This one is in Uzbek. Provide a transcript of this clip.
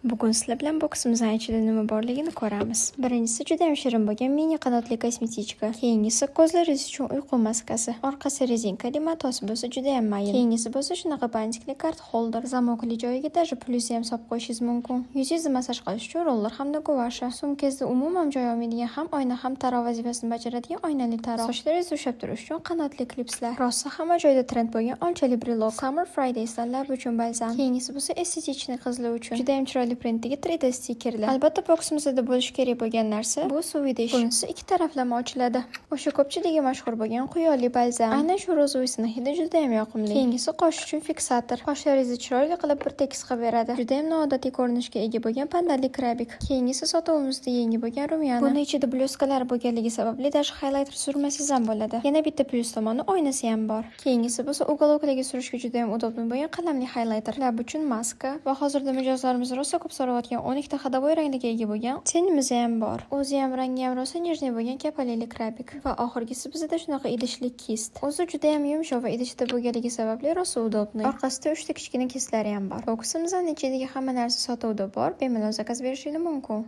Bugun sizlar bilan boksimizni ichida nima borligini ko'ramiz. Birinchisi judayam shirin bo'lgan mini qanotli косметичка. Keyingisi ko'zlaringiz uchun uyqu maskasi. Orqasi rezinkali, matosi bo'lsa judayam mayin. Keyingisi bo'lsa shunaqa бантик li card holder. Замок li joyiga даже plyusi ham solib qo'yishingiz mumkin. Yuzingizni massaj qilish uchun roller hamda guvasha. Sumkangizda umuman joy olmaydigan, ham oyna, ham taroq vazifasini bajaradigan oynali taroq. Sochlaringizni ushlab turish uchun qanotli klipslar. Rosa hamma joyda trend bo'lgan olchali brelok. Summer Fridays'dan lab uchun balzam. Keyingisi bo'lsa эстетичный qizlar uchun. Judayam chiroyli printdagi 3D stikerlar. Albatta, boksimizda bo'lishi kerak bo'lgan narsa bu suv idish. Bunisi ikki taraflama ochiladi. O'sha ko'pchilikka mashhur bo'lgan quyonli balzam. Aynan shu розовый sini hidi judayam yoqimli. Keyingisi qosh uchun fiksator. Qoshlaringizni chiroyli qilib bir tekis qilib beradi. Judayam noodatiy ko'rinishga ega bo'lgan pandali крабик. Keyingisi sotuvimizda yangi bo'lgan румяна. Buni ichida блёстка lar bo'lganligi sababli даже highlighter surmasangiz ham bo'ladi. Yana bitta plyus tomoni, oynasi ham bor. Keyingisi bo'lsa уголок larga surishga judayam удобный bo'lgan qalamli highlighter. Lab uchun maska va hozirda mijozlarimiz rosa ko'p so'rayotgan 12 ta ходовой rangliga ega bo'lgan тень imiz ham bor. O'zi ham, rangi ham rosa нежный bo'lgan kapalakli крабик. Va oxirgisi bizda shunaqa idishli кисть. O'zi judayam yumshoq va idishda bo'lganligi sababli rosa удобный. Orqasida 3 ta kichkina кисть lari ham bor. Boksimizning ichidagi hamma narsa sotuvda bor. Bemalol zakaz berishingiz mumkin.